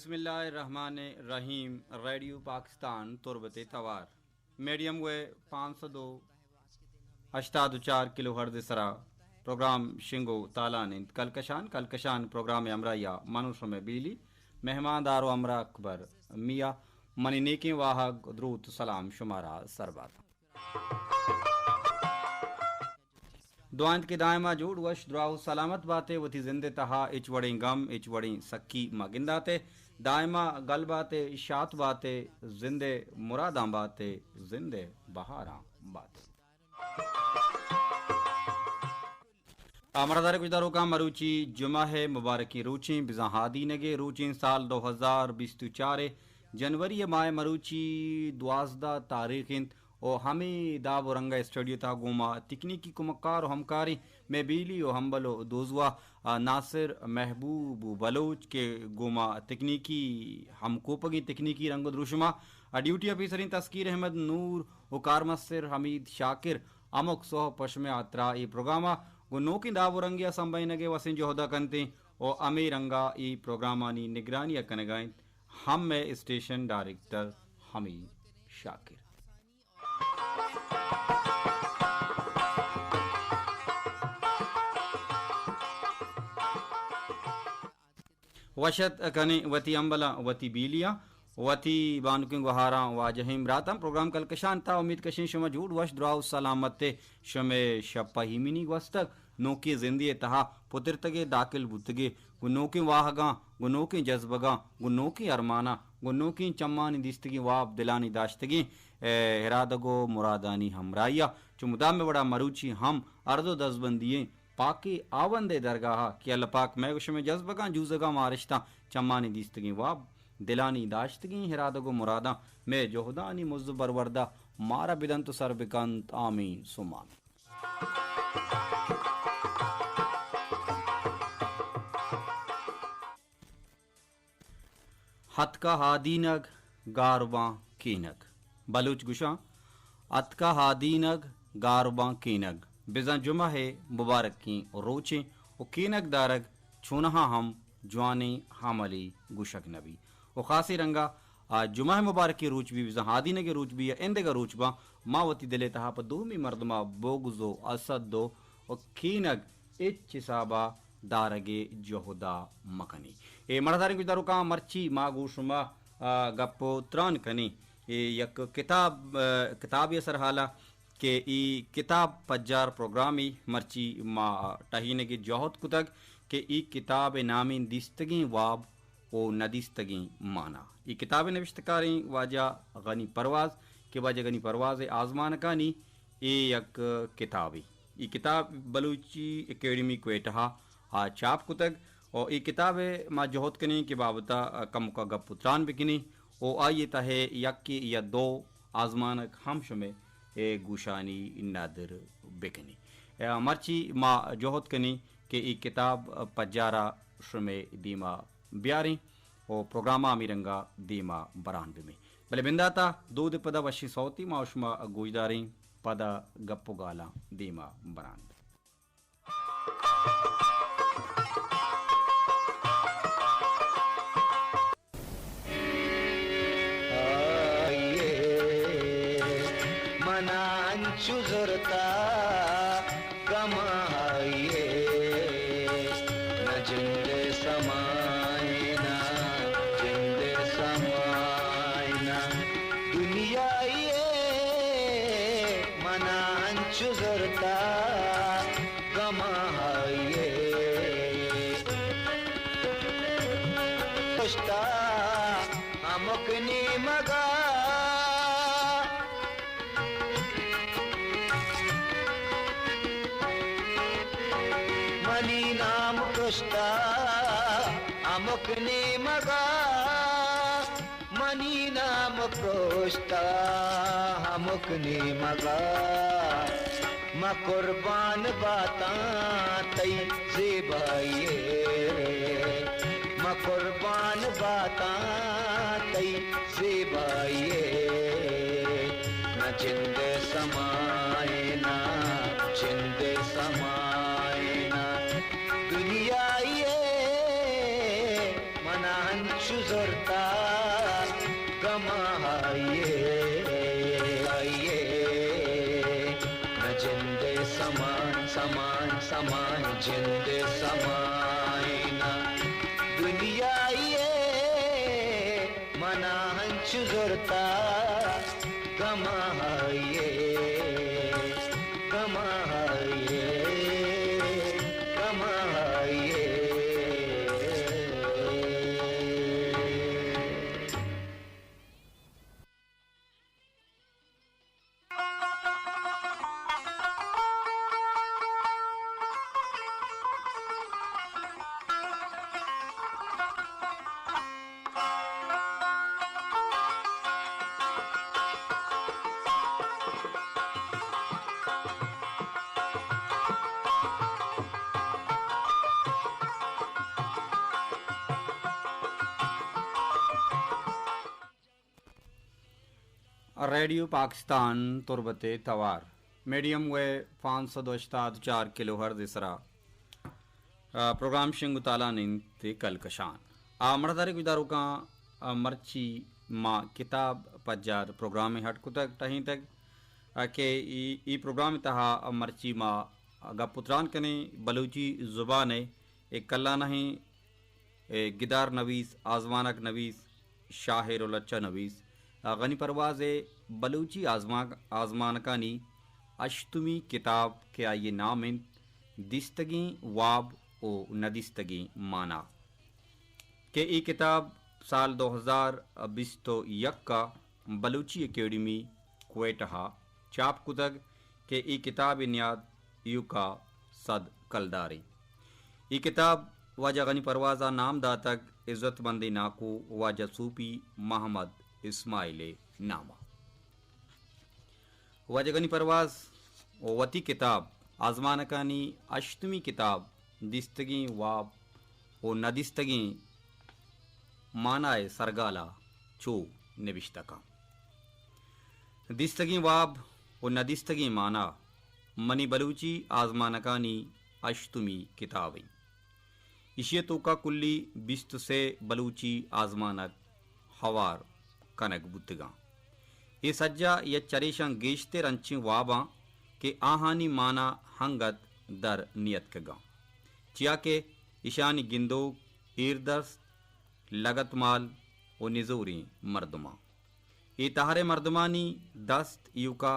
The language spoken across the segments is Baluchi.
بسم اللہ الرحمن الرحیم۔ ریڈیو پاکستان تربت توار، میڈیم ویو پانچ سد و ہشتاد و چار کلو ہرتز سرا پروگرام شنگ و تالان انت۔ کلکشان، کلکشان پروگرام ہمراہیا من و شمے بیلی، مہماندار و ہمراہ اکبر میاں۔ منی نیکیں واہگ، دروت و سلام شمارا سر بات۔ دعا انت کہ دائما جوڑ، وش، دراہ و سلامت باتے، وتی زند ء تہا ہچ وڑیں گم، ہچ وڑیں سکی مہ گنداتے، دائما گل باتے، شات باتے، زند ء مراداں باتے، زند ء بہاراں باتے۔ آ، مڑدار گوشداروکاں، مروچی جمعہ ء مبارکیں روچیں، بزاں ہادینگ ء روچیں، سال دو ہزار بیست و چار ء جنوری ء ماہ ء مروچی دوازدہ تاریخ انت۔ و ہمے داب و رنگ ء اسٹوڈیو تہا گوما تکنیکی کمکار و ہمکاریں مئے بیلی و ہمبل و دوزواہ، آ، ناصر محبوب بلوچ کہ گوما تکنیکی ہمکوپگیں تکنیکی رنگ و دروشما، آ، ڈیوٹی آفیسریں تسکیر احمد نور و کارمستر حمید شاکر ہمک سہب پہ شمئے ہاترا اے پروگرام ء گوں نوکیں داب و رنگے ء سمبہینگ ء وسیں جہد ء کنت انت و ہمے رنگ ء اے پروگرامانی نگرانی ء کنگ ء انت ہم مئے اسٹیشن ڈائریکٹر حمید شاکر۔ وش ات کنیں وتی امبلاں، وتی بیلیاں، وتی بانکیں گوہاراں، واجہیں براتاں۔ پروگرام کلکشان تا، امید کشیں شما جوڑ، وش، دراہ و سلامت ء شمئے شپ ء ایمنی گوستگ۔ نوکیں زندے ء تہا پترتگے، داخل بوتگے، گوں نوکیں واہگاں، گوں نوکیں جذبگاں، گوں نوکیں ارماناں، گوں نوکیں چمانی دیستگیں واب، دلانی داشتگیں، اے، ارادگ و مرادانی ہمراہیا چو مدام وڑا مروچی ہم عرض و دزبندی ایں پاکیں ہاوند ء درگاہا کہ اللہ پاک مئے گوں شمئے جذبگاں، جوزگاں، مارشتاں، چمانی دیستگیں واب، دلانی داشتگیں ارادگ و مراداں، مئے جہدانی مز و بروردا مارا بدنت و سر بکنت۔ آمین ثم آمین۔ ہتکا ہادینگ گارباں کینگ۔ بلوچ گوشاں، ہتکا ہادینگ گارباں کینگ۔ بزاں جمعہ ء مبارکیں روچیں و کینگ دارگ چونہا ہم جوانیں عملے گوشگ نہ بی۔ و خاصیں رنگا آ جمعہ مبارکیں روچ بی، بزاں ہادینگیں روچ بی یا ایندگہ روچ باں، ما وتی دل ء تہا پہ دومی مردما بغض و حسد و، و کینگ ہچ حسابا دارگ ء جہدا مکنیں۔ اے مڑداریں گوشداروکاں، مرچی ما گوں شما، آ، گپ و تران کنیں۔ اے یک کتاب، آ، کتابے سرحالا کہ ای کتاب پجار پروگرامی مرچی ما ٹہینگے جہد کتگ کہ ای کتاب نامیں دیستگیں واب و ندیستگیں مانا۔ ای کتاب نوشتکاریں واجہ غنی پرواز کہ واجہ غنی پرواز آزمانکانی اے یک کتابے۔ ای کتاب بلوچی اکیڈمی کوئٹہ آ چاپ کتگ و ای کتاب ما جہد کنیں کہ بابتا کمکا گپ و تران بکنیں و آئی تہ یکے یا دو آزمانک ہم شمئے گوشانی ندر بکنیں۔ مرچی ما جہد کنیں کہ ای کتاب پجارا شمئے دیما بیاریں و پروگراما ہمے رنگا دیما بران بمیں۔ بلے بنداتا دود پدا وشیں سوتی ما و شما گوشداریں، پدا گپ و گالاں دیما بران بیں۔ منا انچو زرتا گماں آئی ء، نہ جند ء سمائنا، جند ء سمائنا۔ دنیائی ء منا انچو زرتا گماں آئی ء، پشتا ہمک نیمگا منی نام پرشتا ہمک نیمگا، منی نام پرشتا ہمک نیمگا۔ ما قربان باتاں تئی زیبائی ء، ما قربان باتاں تئی زیبائی ء۔ نہ جند ء سمائنا، جند ء سمائنا۔ دنیائی ء منا انچو زرت آئیے، آئیے، نہ جندے سمائیں، سمائیں، سمائیں، جندے سمائیں نا۔ دنیائیے منا ہنچ زرتا، گمائیے، گمائیے، گمائیے۔ ریڈیو پاکستان تربت ءِ توار، میڈیم ویو پانچ سد و ہشتاد چار کلو ہرتز ءِ سرا، آ، پروگرام شنگ و تالان انت کلکشان۔ آ، مڑداریں گوشداروکاں، آ، مرچی ما کتاب پجار پروگرامے ہڈ کتگ، ٹہینتگ، آ، کہ ای، ای پروگرام ءِ تہا مرچی ما گپ و تران کنیں بلوچی زبان ءِ اے کلانہیں اے گدار نویس، آزمانک نویس، شاعر و لچہ نویس، آ، غنی پرواز ءِ بلوچی آزمان-، آزمانکانی ہشتمی کتاب کہ آئی ءِ نام انت دیستگیں واب و ندیستگیں مانا، کہ اے کتاب سال دو ہزار بیست و یک ءَ بلوچی اکیڈمی کوئٹہ ءَ چاپ کتگ کہ اے کتاب ءِ نیاد ایوکا صد کلداریں۔ اے کتاب واجہ غنی پرواز ءَ نام داتگ عزت مندیں ناکو واجہ صوفی محمد اسماعیل ءِ نام ءَ۔ واجہ غنی پرواز و وتی کتاب آزمانکانی ہشتمی کتاب دیستگیں واب و ندیستگیں مانا ءِ سرگال ءَ چو نبشتہ کن۔ دیستگیں واب و ندیستگیں مانا منی بلوچی آزمانکانی ہشتمی کتاب انت۔ ایشی ءِ توکا کلی بیست و سے بلوچی آزمانک ہوار کنگ بوتگاں۔ اے سجہ یا چریشاں گیشتر انچیں واباں کہ آہانی مانا ہنگت در نیتکگاں، چیا کہ ایشانی گندوک ایردست، لگتمال و نزوریں مردماں۔ اے تہر ءِ مردمانی دست ایوکا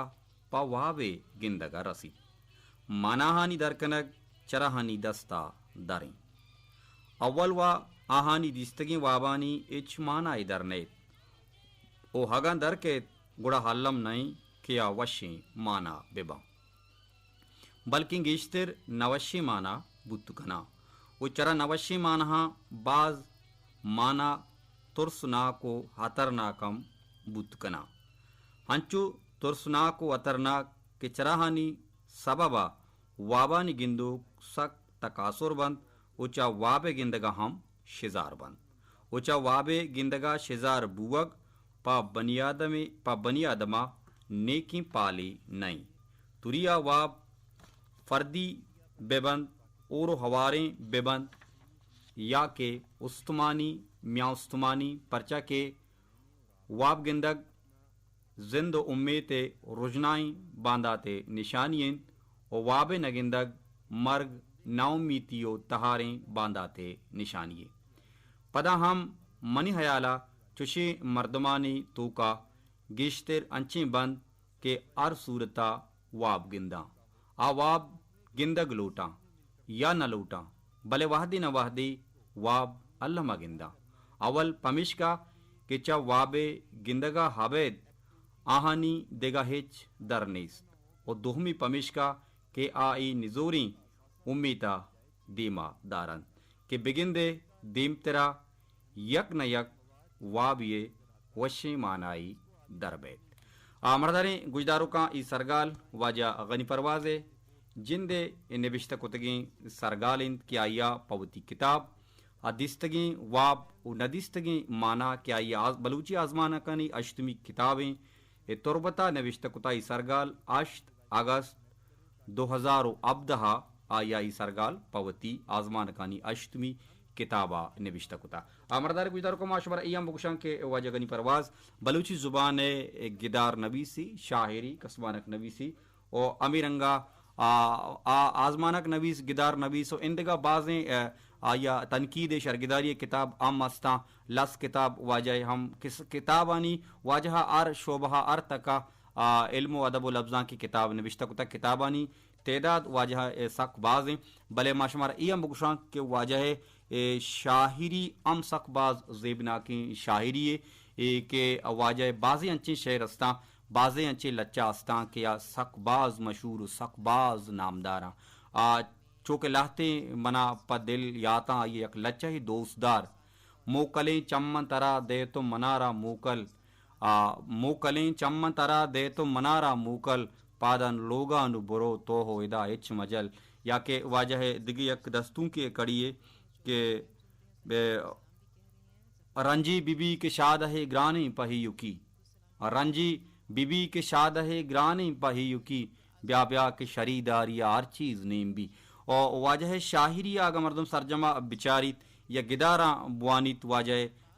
پہ واب ءِ گندگ ءَ رسیت۔ ماناہانی درکنگ چراہانی دست ءَ در انت۔ اول وا آہانی دیستگیں وابانی ہچ مانا ئے در نئیت و اگاں در کئیت گڑا الم نہ انت کہ آ وشیں مانا بہ باں، بلکیں گیشتر نوشیں مانا بوت کناں و چرا نوشیں ماناہاں باز مانا ترسناک و ہترناک ہم بوت کناں۔ ہنچو ترسناک و ہترناک کہ چراہانی سبب ءَ وابانی گندوک سک تکاسر بنت و چہ واب ءِ گندگ ءَ ہم شزار بنت و چہ واب ءِ گندگ ءَ شزار بوگ پہ بنی آدم ءَ، پہ بنی آدم ءَ نیکیں پالے نہ انت۔ تری ءَ واب فردی بہ بنت، ہور و ہواریں بہ بنت یا کہ استمانی، میان استمانی، پرچا کہ واب گندگ زند و امیت ءِ رژنائیں باندات ءِ نشانی انت و واب ءِ نہ گندگ مرگ، ناامیتی و تہاریں باندات ءِ نشانی یے۔ پدا ہم منی ہیال ءَ چشیں مردمانی توکا گیشتر انچیں بنت کہ ہر صورت ءَ واب گنداں۔ آ واب گندگ لوٹاں یا نہ لوٹاں، بلے وہدے نہ وہدے واب الم ءَ گنداں۔ اول پمیشکا کہ چہ واب ءِ گندگ ءَ ابید آہانی دگہ ہچ در نیست و دومی پمیشکا کہ آ اے نزوریں امیت ءَ دیم ءَ دارنت کہ بگندے دیمترا یک نہ یک وابے ءِ وشیں مانائی در بیت۔ آ مڑداریں گوشداروکاں، اے سرگال واجہ غنی پرواز ءِ جند ءِ نبشتہ کتگیں سرگال انت کہ آئی ءَ پہ وتی کتاب ءَ دیستگیں واب و ندیستگیں مانا کہ آئی ءِ آز-، بلوچی آزمانکانی ہشتمی کتاب انت، اے تربت ءَ نبشتہ کتا۔ اے سرگال ہشت اگست دو ہزار و ہبدہ ءَ آئی ءَ اے سرگال پہ وتی آزمانکانی ہشتمی کتاب ء نبشتہ کتا۔ آ مردار گوشدار کو ما شمارا ای ہم بگوشاں کہ واجہ غنی پرواز بلوچی زبان ء گدار نویسی، شاعری، کسمانک نویسی و ہمے رنگا آ، آ آزمانک نویس، گدار نویس و اندگہ بازیں، آ، آیا تنقید شرگداری کتاب ہم استاں۔ لس کتاب واجہ ہم کس-، کتابانی واجہ ہر شعبہ ہر تکا، آ، علم و ادب و لبزانکی کتاب نبشتہ کتگ۔ کتابانی تعداد واجہ ء سک باز انت، بلے ما شمارا اے ہم بگوشاں کہ واجہ ء اے شاعری ہم سک باز زیبناکیں شاعری ء، اے کہ واجہ ء بازیں انچیں شعر استاں، بازیں انچیں لچہ استاں کہ آ سک باز مشہور و سک باز نامداراں۔ آ چو کہ لہتیں منا پہ دل یاتاں آئی ء یک لچہ ء دوست دار۔ موکلیں چمن ترا دے تو منارا موکل، آ، موکلیں چمن ترا دے تو منارا موکل، پادان لوگا نو برو تو ہو ادا ہچ مجل۔ یا کہ واجہ ء دگہ یک دستونکے کڑی ء کہ بے رنجی بی بی کہ شادہ گرانیں پہیوکی۔ رنجی بی بی کہ شادہ گرانیں پہیوکی، بیا بیا کہ شریداری ہر چیز نیم بی۔ او واجہ شاعری اگاں مردم سرجما بچاریت یا گداراں بوانیت، واجہ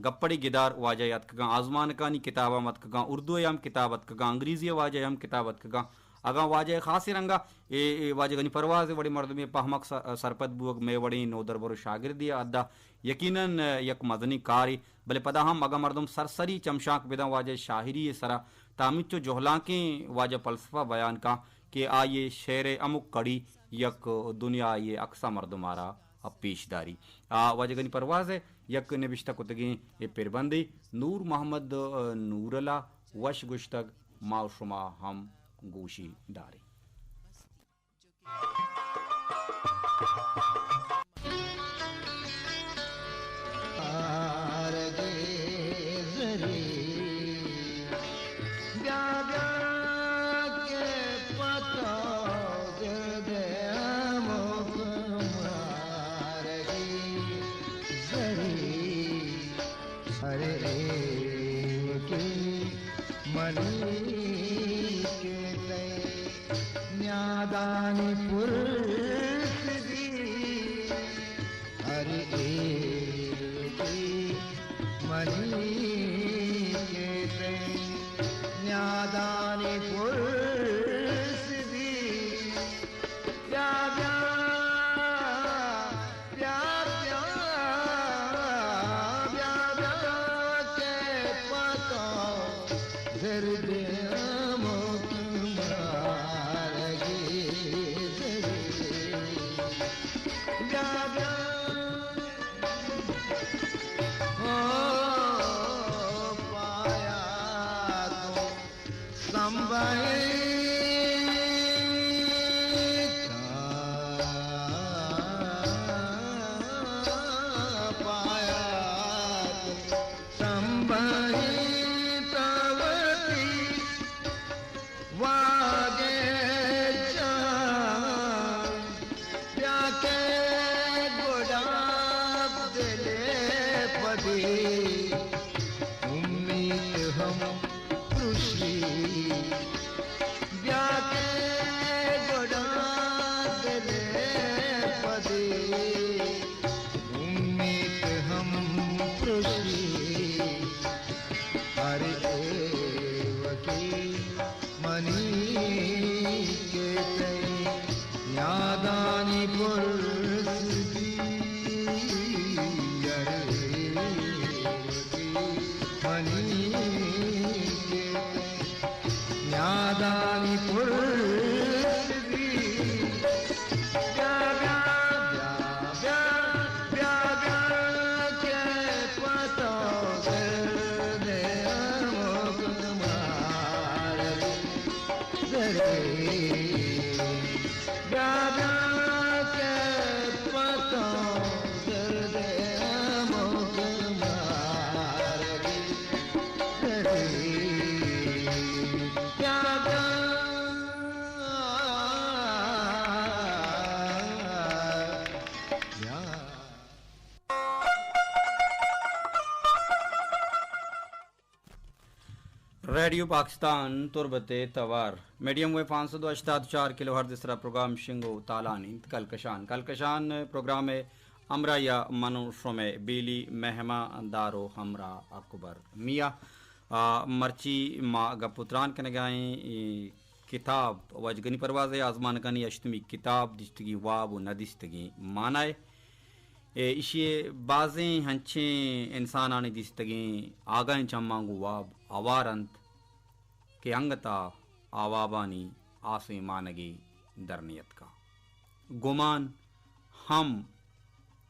گپڑے گدار واجہ اتکگاں، آزمانکانی کتاب ہم اتکگاں، اردو ہم کتاب اتکگاں، انگریزی واجہ ہم کتاب اتکگاں۔ اگاں واجہ خاصیں رنگا اے، اے واجہ غنی پرواز وڑیں مردمے پہمک س-، سرپد بوگ مئے وڑیں نودربر و شاگردے حدا یقیناً یک مزنیں کارے، بلے پدا ہم اگاں مردم سرسری چمشانک بداں واجہ شاعری ء سرا، تاں ہمینچو جہلانکیں واجہ فلسفہ بیان کاں کہ آئی ء شعر ء ہمک کڑی یک دنیائے عکس ء مردم آرا پیش داری۔ آ واجہ غنی پرواز ء یک نبشتہ کتگیں اے پربندے نور محمد نورل ء وش گوشتگ، ما و شما ہم گوشی داریں۔ آرگے زری، بیا بیا کہ پتو زردے ہمک مارگے زری۔ ارے ایوکی منی کہ تئی نیادانی پرس بی، ارے ایوکی منی کہ تئی نیادانی پرس بی۔ بیا بیا، بیا بیا، بیا بیا کہ پتو زردے ہمک مارگے زری۔ بیا بیا، او پایا تو سمبہیتا پایا، سمبہیتا وتی واگے جان، بیا کہ گڈا دلے پدی امیت ہم پرشی۔ بیا کہ گڈا دلے پدی امیت ہم پرشی۔ ارے ایوکی منی کہ تئی نیادانی پرس بی، ارے منی کہ تئی نیادانی پرس بی۔ بیا، بیا، بیا، بیا، بیا، بیا، کہ پتو زردے ہمک مارگے زری۔ بیا، بیا، کہ پتو زردے ہمک مارگے زری۔ بیا، بیا، بیا۔ ریڈیو پاکستان تربت ء توار میڈیم ویو پانچ سد و ہشتاد چار کلو ہرتز ء سرا پروگرام شنگ و تالان انت۔ کلکشان، کلکشان پروگرام ء ہمراہی ءَ من ءُ شمئے بیلی مہماندار ءُ ہمراہ اکبر میاں۔ آ، مرچی ما گپ ءُ تران کنگ ءَ ایں، اے کتاب واجہ غنی پرواز ءِ آزمانکانی ہشتمی کتاب دیستگیں واب ءُ نہ دیستگیں معنی ءَ۔ اے، ایشی ءَ بازیں ہنچیں انسانانی دیستگیں آگاہیں چماں گوں واب ہوار انت کہ انگت ءَ آ وابانی آسمانگے در نیتکاں۔ گمان ہم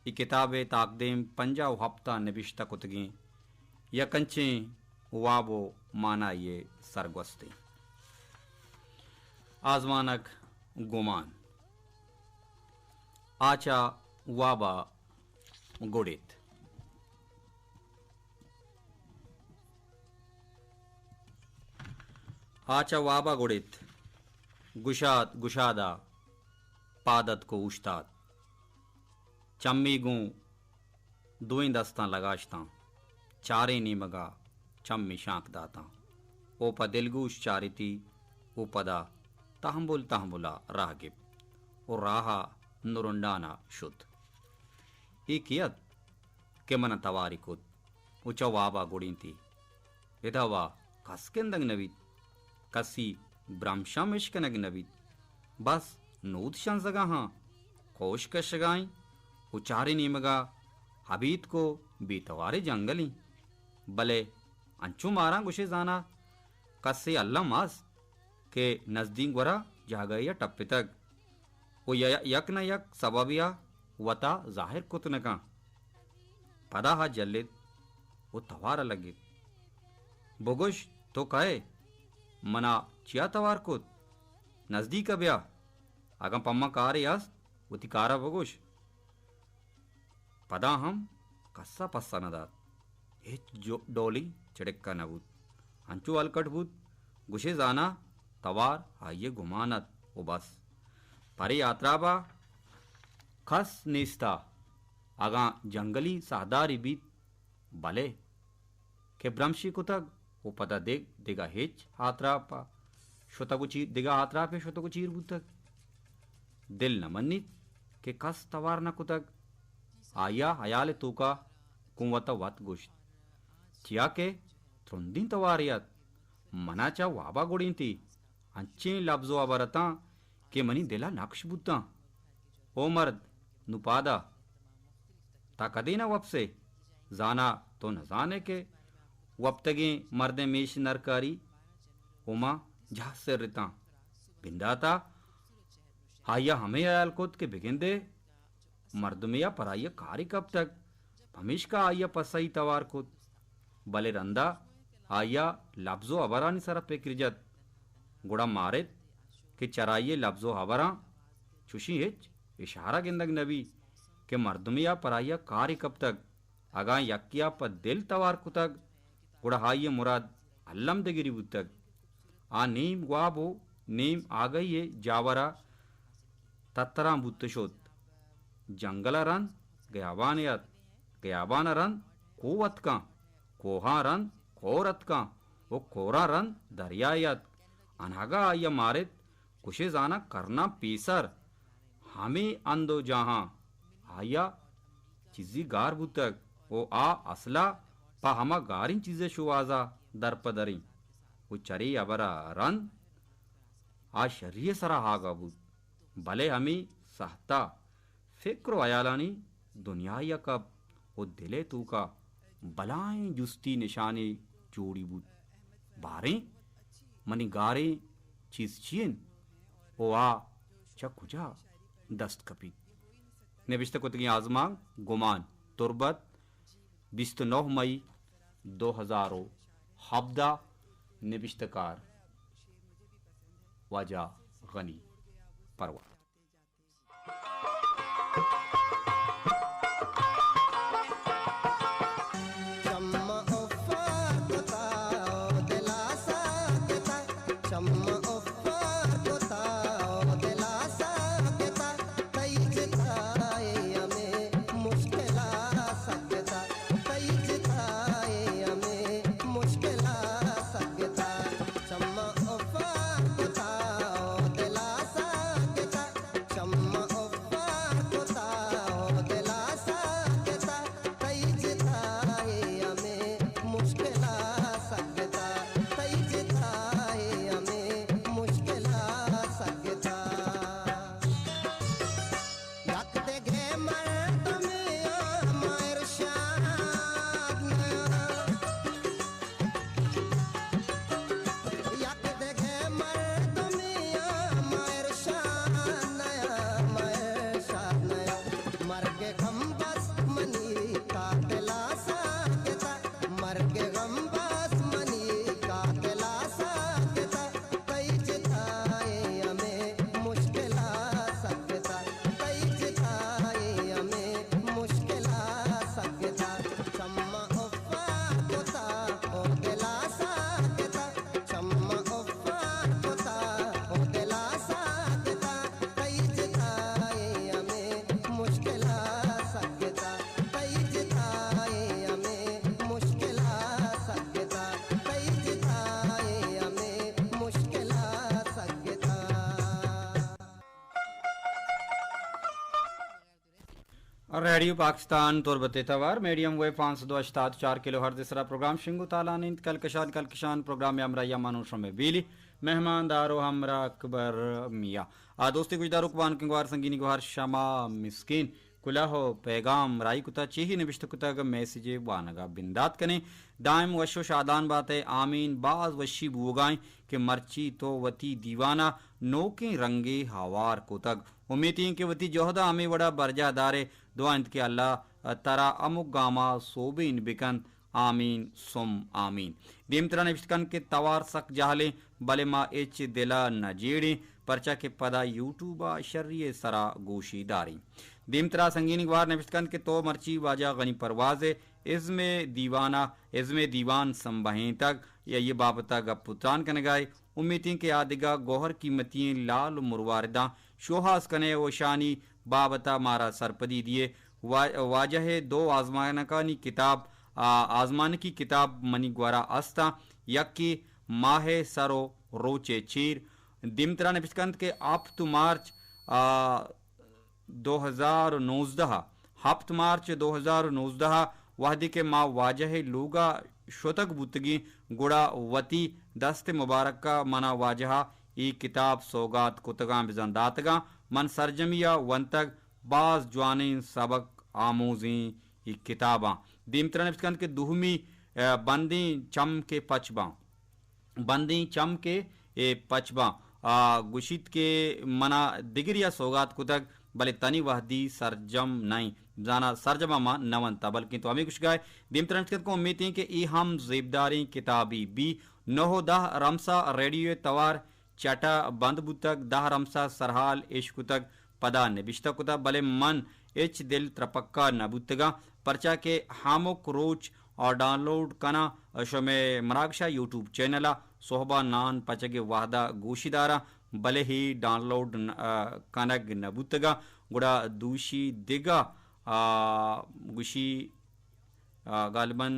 اے کتاب ءِ تاکدیم پنجاہ ءُ ہپت ءَ نبشتہ کتگیں یک انچیں واب ءُ مانائی ءِ سرگوستیں۔ آزمانک گمان۔ آ چہ واب ءَ گڑیت۔ آ چہ واب ءَ گڑیت۔ گشاد، گشاد ءَ پاد اتک ءُ اوشتات۔ چمی گوں دوئیں دستاں لگاشتاں۔ چاریں نیمگ ءَ چمی شانک داتاں۔ او پہ دلگوش چارتی او پدا تہمبل تہمبل ءَ راہ گپت او راہ ءَ نرنڈان ءَ شت۔ اے کئے ات کہ من ءَ تواری کت ءُ چہ واب ءَ گڑینتی؟ ادا وا کس گندگ نہ بیت، کسی برمشم اشکنگ نہ بیت۔ بس نود شنزگ ءَ آں، کوش کشگ ءَ ایں ءُ چاریں نیمگ ءَ ابیتک ءُ بے تواریں جنگل ایں۔ بلے انچو ماراں گوشے زانا کسے الم است کہ نزدیک گورا جاگہے ءَ ٹپتگ ءُ ی-، یک نہ یک سببے ءَ وتا ظاہر کت نہ کن۔ پدا آ جلت ءُ توار ءَ لگت۔ بگوش، تو کئے؟ منا چیا توار کت؟ نزدیک ءَ بیا۔ اگاں پہ من کارے است، وتی کار ءَ بگوش۔ پدا ہم کس ءَ پسہ نہ دات۔ ہچ جو-، ڈولیں چڑکہ نہ بوت۔ انچو ہلکٹ بوت، گوشے زانا توار آئی ءِ گمان ات ءُ بس۔ پرے آتراب ءَ کس نیست ءَ، اگاں جنگلی ساہدارے بیت، بلے کہ برمشی کتگ ءُ پدا دگ-، دگہ ہچ آتراپ ءَ شتگ ءُ چیر، دگہ آتراپے شتگ ءُ چیر بوتگ۔ دل نہ منیت کہ کس توار نہ کتگ۔ آئی ءَ ہیال ءِ توکا گوں وت ءَ وت گوشت، چیا کہ ترندیں توارے ات، منا چہ واب ءَ گڑینتی۔ انچیں لبز ءُ ہبر اتاں کہ منی دل ءَ نکش بوتاں۔ او مرد، نوں پاد آ، تا کدی نہ وپسے؟ زانا تو نزانے کہ وپتگیں مردیں میش نرکاری؟ او ما جاہ سر اتاں۔ بندات ءَ آئی ءَ ہمے ہیال کت کہ بگندے مردمے ءَ پر آئی ءَ کارے کپتگ، پمیشکا آئی ءَ پسہی توار کت۔ بلے رندا آئی ءَ لبز ءُ ہبرانی سرا پکر جت، گڑا مارت کہ چرائی ءِ لبز ءُ ہبراں چوشیں ہچ اشارہ گندگ نہ بیت کہ مردمے ءَ پر آئی ءَ کارے کپتگ۔ اگاں یکے ءَ پہ دل توار کتگ، گڑا آئی ءِ مراد الم دگری بوتگ۔ آ نیم واب ءُ نیم آگہی ءِ جاور ءَ تتراں بوت شت۔ جنگل ءَ رند گیابانے ات، گیابان ءَ رند کوہ اتکاں، کوہاں رند کور اتکاں ءُ کوراں رند دریائے اتک۔ اناگہ آئی ءَ مارت، گوشے زاناں کرناں پیسر ہمے ہند ءُ جاہاں آئی ءَ چیزے گار بوتگ ءُ آ اسل ءَ پہ ہما گاریں چیز ءِ شوہاز ءَ در پہ دریں ءُ چرے ہبر ءَ رند آ شری ءِ سرا آگاہ بوت، بلے ہمے ساہت ءَ فکر ءُ ہیالانی دنیاے ءَ کپت ءُ دل ءِ توکا بلاہیں جستی نشانے جوڑی بوت۔ باریں منی گاریں چیز چی انت ءُ آ چہ کجا دست کپیت؟ نبشتہ کتگیں آزمانک گمان، تربت، بیست ءُ نو مئی دو ہزار ءُ ہبدہ، نبشتہ کار واجہ غنی پرواز۔ ریڈیو پاکستان تربت ءِ توار میڈیم ویو پانچ سد و ہشتاد چار کلو ہرتز ءِ سرا پروگرام شنگ و تالان انت۔ کلکشان کلکشان پروگرام ءِ ہمراہی ءَ من و شمے بیلی مہمان دار و ہمراہ اکبر میاں۔ آ دوستی گوشداروک بانکیں گوار سنگینی گوہر شما مسکین کلہ و پیغام راہی کتا، چیہی نبشتہ کتگ، میسج ءِ وانگ ءَ بندات کنیں۔ دائم وش و شادان بات ئے، آمین۔ باز وشی بوگائیں کہ مرچی تو وتی دیوان ءَ نوکیں رنگے ہوار کتگ۔ امیت ایں کہ وتی جہد ءَ ہمے وڑا برجاہ دارے۔ دعا انت کہ اللہ ترا ہمک گاما سوبین بکنت۔ آمین ثم آمین۔ دیمترا نبشت کنت کہ توار سک جہلیں، بلے ما ہچ دل ءَ نہ جیڑیں، پرچا کہ پدا یوٹیوب ءَ شری ءِ سرا گوشی داریں۔ دیمترا سنگینی گوار نبشت کنت کہ تو مرچی واجہ غنی پرواز ءِ ازم ءِ دیوان ءَ، ازم ءِ دیوان سمبہینتگ یا یہ بابت ءَ گپ و تران کنگائے۔ امیت ایں کہ آ دگہ گوہر قیمتی ایں لال و مروارداں شوہاز کنے و اشانی بابت ءَ مارا سرپدی دیے۔ وا-، واجہ ءِ دو آزمانکانی کتاب، آ، آزمانکی کتاب منی گورا استاں، یکے ماہ ءِ سر و روچ ءِ چیر۔ دیمترا نبشت کنت کہ ہپت مارچ، آ، دو ہزار و نوزدہ ءَ، ہپت مارچ دو ہزار و نوزدہ ءَ وہدے کہ ما واجہ ءِ لوگ ءَ شتگ بوتگیں، گڑا وتی دست مبارک ءَ منا واجہ ءَ اے کتاب سوگات کتگاں بزاں داتگاں۔ من سرجمی ءَ ونتگ، باز جوانیں سبق آموزیں اے کتاباں۔ دیمترا نبشت کنت کہ دومی، ءَ، بندیں چم کہ پچ باں۔ بندیں چم کہ اے پچ باں۔ آ، گوشیت کہ منا دگریا سوگات کتگ، بلے تنی وہدی سرجم نئیں۔ زانا سرجما ما نہ ونتا، بلکیں تو ہمے گوشگائے۔ دیمترا نبشت کنت کہ امیت ایں کہ اے ہم زیبداریں کتابے بی۔ نہ و دہ رمسا ریڈیو ءِ توار چٹ ءَ بند بوتگ، دہ رمسا سرحال اش کتگ، پدا نبشتہ کتگ، بلے من ہچ دل ترپکا نہ بوتگاں، پرچا کہ ہمک روچ آ ڈاؤنلوڈ کناں، شمئے مراگشا یوٹیوب چینل ءَ سہبا نان پچگ ءِ وہدا گوشی داراں، بلے ہے ڈاؤنلوڈ ن-، آ، کنگ نہ بوتگاں۔ گڑا دوشی دگہ، آ، گوشی، آ، غالباً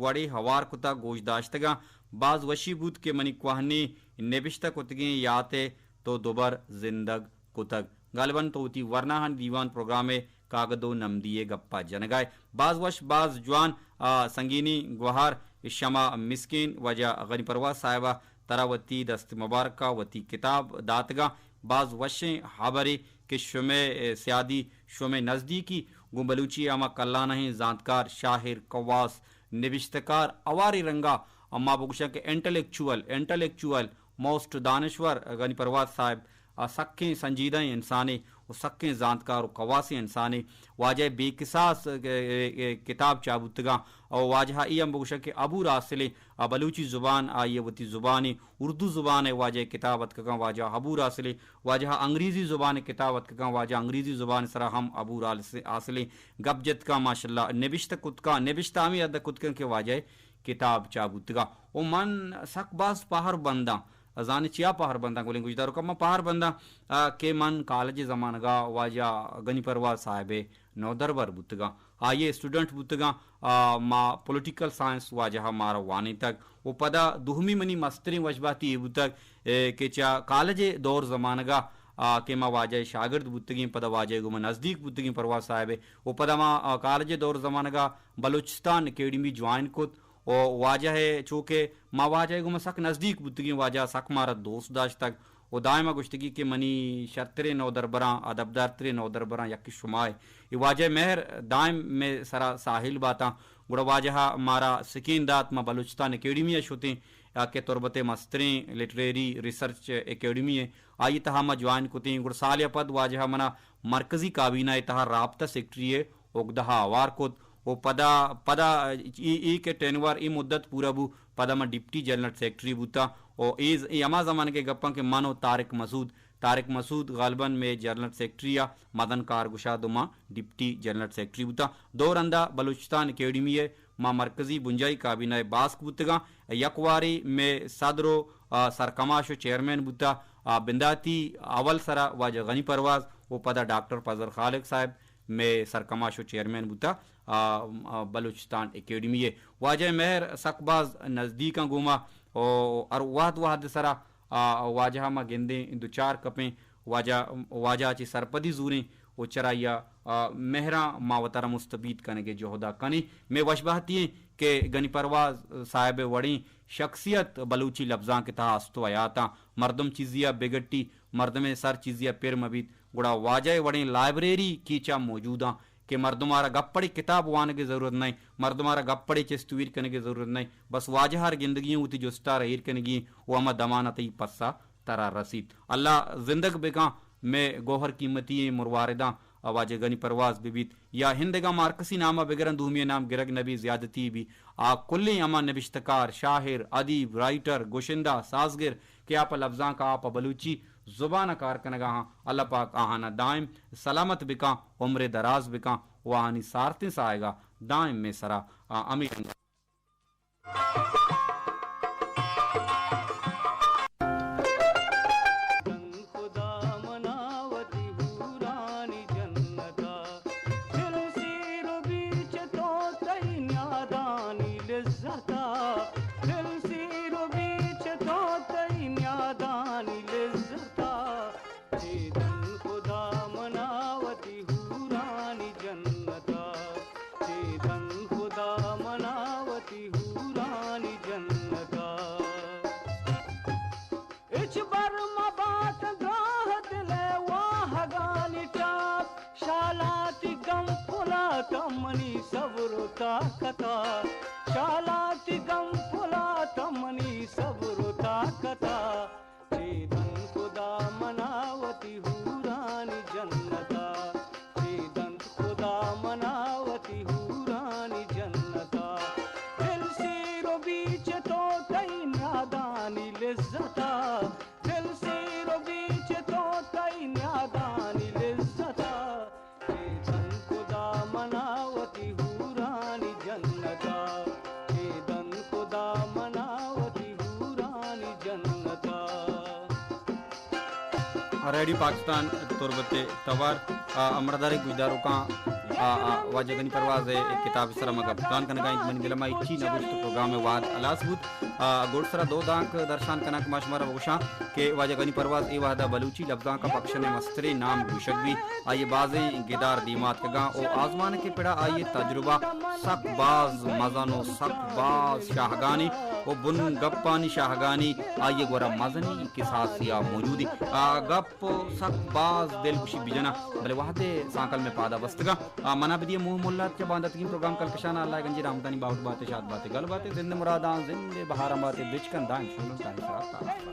وڑے ہوار کتگ، گوش داشتگاں۔ باز وشی بوت کہ منی کوہنیں نبشتہ کتگیں یات ءَ تو دوبر زندگ کتگ۔ غالباً تو وتی ورناہانی دیوان پروگرام ءِ کاگد و نمدی ءِ گپا جنگائے۔ باز وش، باز جوان، آ، سنگینی گوہار شما مسکین واجہ غنی پرواز صاحبا ترا وتی دست مبارکا وتی کتاب داتگاں۔ باز وشیں ہبرے کہ شمئے، اے، سیادی، شمئے نزدیکی گوں بلوچی ءِ ہما کلانہیں زانتکار، شاعر، کواس، نبشتہ کار، ہواریں رنگا ما بگوشاں کہ انٹلیکچوئل، انٹلیکچوئل، موسٹ دانشور غنی پرواز صاحب، آ، سکیں سنجیدہیں انسانے و سکیں زانتکار و کواسیں انسانے۔ واجہ ءِ بے کساس، اے، اے، اے، کتاب چاپ بوتگاں و واجہ ءَ اے ہم بگوشاں کہ عبور حاصلیں، آ، بلوچی زبان آئی ءِ وتی زبانے، اردو زبان ءِ واجہ ءِ کتاب اتکگاں، واجہ ءَ عبور حاصلیں۔ واجہ ءَ انگریزی زبان ءِ کتاب اتکگاں، واجہ ءَ انگریزی زبان ءِ سرا ہم عبور حاص-، حاصلیں۔ گپ جتکاں ماشاءاللہ، نبشتہ کتکاں، نبشتہ ہمے حد ءَ کتکاں کہ واجہ ءِ کتاب چاپ بوتگاں۔ و من سک باز پہر بنداں، زانے چیا پہر بنداں گلیں گوشداروکاں، من پہر بنداں، آ، کہ من کالج ءِ زمانگ ءَ واجہ غنی پرواز صاحب ءِ نودربر بوتگاں۔ آئی ءِ اسٹوڈنٹ بوتگاں، آ، ما پولیٹیکل سائنس واجہ ءَ مارا وانینتگ و پدا دومی منی مستریں وشبہتی اے بوتگ، اے، کہ چہ کالج ءِ دور زمانگ ءَ، آ، کہ ما واجہ ءِ شاگرد بوتگیں، پدا واجہ ءِ گوما نزدیک بوتگیں پرواز صاحب ءِ و پدا ما، آ، کالج ءِ دور زمانگ ءَ بلوچستان اکیڈمی جوائن کت و واجہ ءِ چو کہ ما واجہ ءِ گوما سک نزدیک بوتگیں، واجہ ءَ سک مارا دوست داشتگ۔ و دائم ءَ گوشتگی کہ منی شرتریں نودربراں، ادبدارتریں نودربراں یکے شما ئے۔ اے واجہ ءِ مہر دائم مئے سرا ساحل باتاں۔ گڑا واجہ ءَ مارا سکین دات، ما بلوچستان اکیڈمی ءَ شتیں، آ، کہ تربت ءِ مستریں لٹریری ریسرچ اکیڈمی ءَ، آئی ءِ تہا ما جوائن کتیں۔ گڑا سالے ءَ پد واجہ ءَ منا مرکزی کابینہ ءِ تہا رابطہ سیکرٹری ءِ اگدہ ءَ ہوار کت۔ و پدا، پدا اے، اے کہ ٹینور، اے مدت پورا بو، پدا من ڈپٹی جنرل سیکرٹری بوتاں۔ و اے ز-، اے ہما زمانگ ءِ گپاں کہ من و طارق مسعود، طارق مسعود غالباً مئے جنرل سیکرٹری ءَ، مزن کارگشاد و ما ڈپٹی جنرل سیکرٹری بوتاں۔ دو رندا بلوچستان اکیڈمی ءِ ما مرکزی بنجاہی کابینہ ءِ باسک بوتگاں۔ یک وارے مئے صدر و، آ، سرکماش و چیئرمین بوتا، آ، بنداتی اول سرا واجہ غنی پرواز و پدا ڈاکٹر فضل خالق صاحب مئے سرکماش و چیئرمین بوتا، آ، آ، بلوچستان اکیڈمی ءِ۔ واجہ ءِ مہر سک باز نزدیکاں گوما، او ہر وہد وہد سرا، آ، واجہ ءَ ما گندیں دو چار کپیں، واجہ، واجہ ءَ چہ سرپدی زوریں، و چرائی ء، آ، مہراں ما وتارا مستفید کنگ ء جہد ء کنیں۔ مئے وشبہتی ایں کہ گنی پرواز صاحب ء وڑیں شخصیت بلوچی لبزانک ء تہا است و حیاتاں۔ مردم چیزے ء بگٹی، مردم ء سر چیزے ء پر مہ بیت، گڑا واجہ ء وڑیں لائبریری کیچ ء موجوداں کہ مردم ء را گپ پڑے کتاب وانگ ء ضرورت نہ، مردم ء را گپ پڑے چست و ایر کنگ ء ضرورت نہ، بس واجہ ء را گندگی ایں، وتی جست ء را ایر کنگی ایں و ہما دمان ء تئی پسہ ترا رسیت۔ اللہ زندگ بکاں مئے گوہر قیمتی ایں مروارداں، واجہ گنی پرواز بہ بیت یا ہندگاں ما ہرکسی نام ء بگراں دومی ء نام گرگ نہ بی، زیادتی بی۔ آ کلیں ہما نبشتہ کار، شاعر، ادیب، رائٹر، گشندہ، سازگر کہ آ پہ لبزانک ء آ پہ بلوچی زبان ء کار کنگ ء آں، اللہ پاک آہان ء دائم سلامت بکاں، عمر ء دراز بکاں و آہانی سارتیں ساہگ ء دائم مئے سرا آ ہمے رنگ ء۔ خدا منا وتی حورانی جنتا، دل سیر و بیچ تو تئی نیادانی لذتا، دل سیر و بیچ تو تئی نیادانی لذتا۔ چے دن خدا منا وتی حورانی جنتا، چے دن خدا منا وتی حورانی جنتا۔ ہچبر مبات دراہ دل ء واہگانی ٹاپ، شالاتی گم پلات منی صبر و طاقتا، شالاتی گم پلات منی صبر و طاقتا۔ چے دنت خدا منا وتی حورانی جنتا، چے دنت خدا منا وتی حورانی جنتا۔ دل سیر و بیچ تو تئی نیادانی لذتا، دل سیر و بیچ تو تئی نیادانی لذتا۔ چے دنت خدا منا وتی حورانی جنتا، چے دنت خدا منا وتی حورانی جنتا۔ ریڈیو پاکستان تربت ء توار، آ، ہمراہدار گوشداروکاں، آ، آ، واجہ گنی پرواز ء کتاب سر ما گپ تران کنگا انت۔ من گلما ہچی نہ گوشت، پروگرام ء وہد ہلاس بوت۔ آ، گڈ سرا دو دانک درشان کناں کہ ما شمارا بگوشاں کہ واجہ گنی پرواز اے وہدا بلوچی لبزانک ء پکشن ء مستریں نام گوشگ بیت۔ آئی ء بازیں گدار دیما اتکگاں و آزمانک ء پڑا آئی ء تجربہ سک باز مزن و سک باز شاہگانی و بن گپانی شاہگانی آئی ء گورا مزنیں کساسے ء موجود انت۔ آ گپ سک باز دلگوشی بجناں، بلے وہدے سانکل مئے پادا بستگاں۔ آ منا بدیے موہ ملات چہ بانداتگیں پروگرام کلکشان ء اللہ ء گنجیں رحمتانی باہوٹ بات ء شاد بات ء گل بات ء زند ء مراداں زند ء بہاراں بات ء بچکنداں انشاءاللہ تعالی سرا تعالی۔